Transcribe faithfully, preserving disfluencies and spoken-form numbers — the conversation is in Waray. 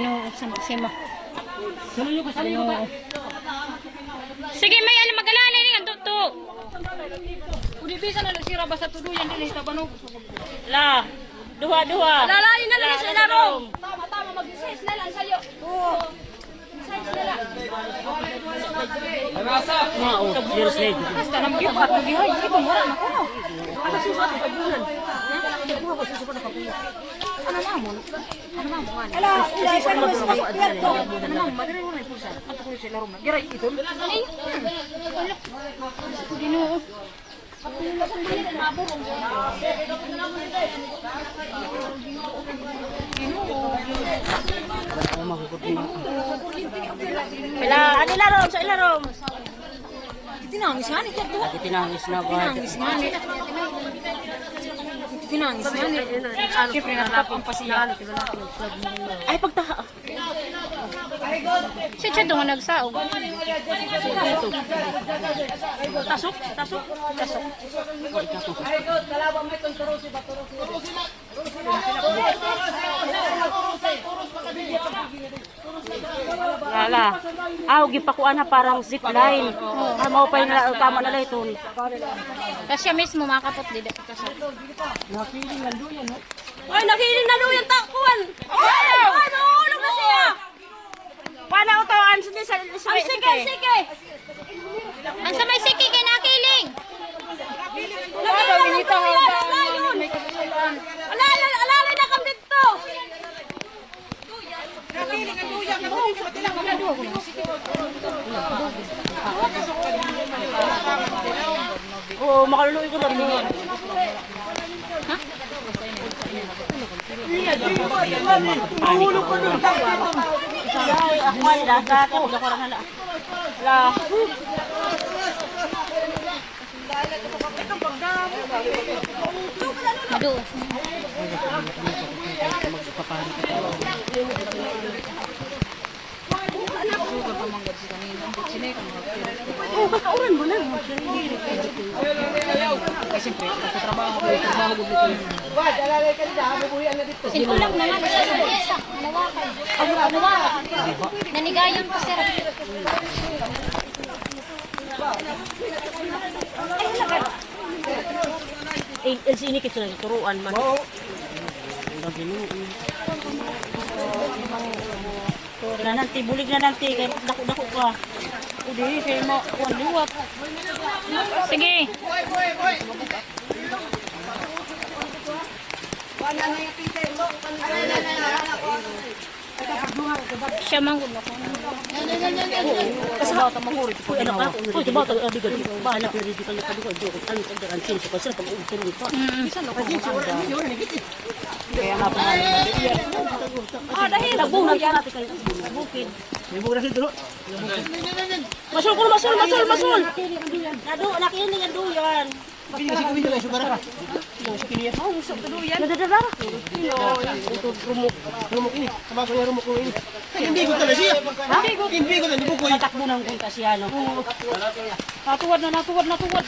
No, sama, sima. Sige, may ano, mag-alalay ni kanto to. Udi bisan na sira basta tuduyan dili tabanog. La, duha, duha. Lalain na lang sa ilarom. Tama, tama, mag-size na lang sa'yo. Oo. Size na lang. Basta nang gipat, magihay, ito, mura na ko. Ano susunod na pagbulan? Ano na mo? Ala, ulay pa naman sa pagpiyat ko. Ano na mo? Madali mo na yung pulsa. Ato ko yung sila rin. Giray, ito. Ay, Ginoo. Wala, ano ilarom? Sa ilarom. Tinangis nga ni, tiyan ko. Tinangis na ba? Tinangis nga ni. Tinangis nga ni. Siyempre, natapang pa siya. Ay, pagtaha. Siya, siya doon nga nagsaog. Tasok, tasok, tasok. Lala. Aw, gipakuan ha parang zip line. Ah, maupay na, tama na la iton. Tas siya mismo makapot dida. Nakiling na duyan, no? Ay, nakiling na duyan, ta, kuan. Ay, ay, nahulog na siya. Kuan na, uto, an, sige, sa, sa, sige, sige. An sa may siki kay nakiling. Nakiling na duyan, layon. Ala, ala, ala, ala, na kami dito. Oo, makaluluoy ko na rin. Ha? Ay, ako ay lasa, ako na ko rin hala. Hala. Madu. Oh, kakauran mo na. Ay, siyempre, pagkatrabaho ko, trabaho ko dito. Sinulak na nga, nalawakan. Nanigayon ko, sir. Eh, eh, sinikit sa naturuan man. Oo. Ang Ginoo. Nananti, bulig nananti, kay dako-dako ka. O, di, kay ma-, kuwan, liwat. Sige. Siya man gud ako. Kasi bata manguri. Uy, anak ako. Uy, bata, ah, di gani. Bata. Ano, pag-uultulon pa. Mm. Kaya nga pa nga. Ah, dahil nabungan ka natin kayo. Bukid. May bunga na dito. Masul ko, masul, masul, masul. Nado, nakiling an duyan. Kini kasi kami nila, sugar ka. Kini kasi kini. Oh, gusto ko duyan. Nadadala. Ito, rumok. Rumok ini. Tama ko yung rumok ko ini. Ay, hindi ko talaga siya. Ha? Hindi ko talaga, hindi ko ko. Natakbo ng kunta siya, no? Oo. Natuwad na, natuwad, natuwad.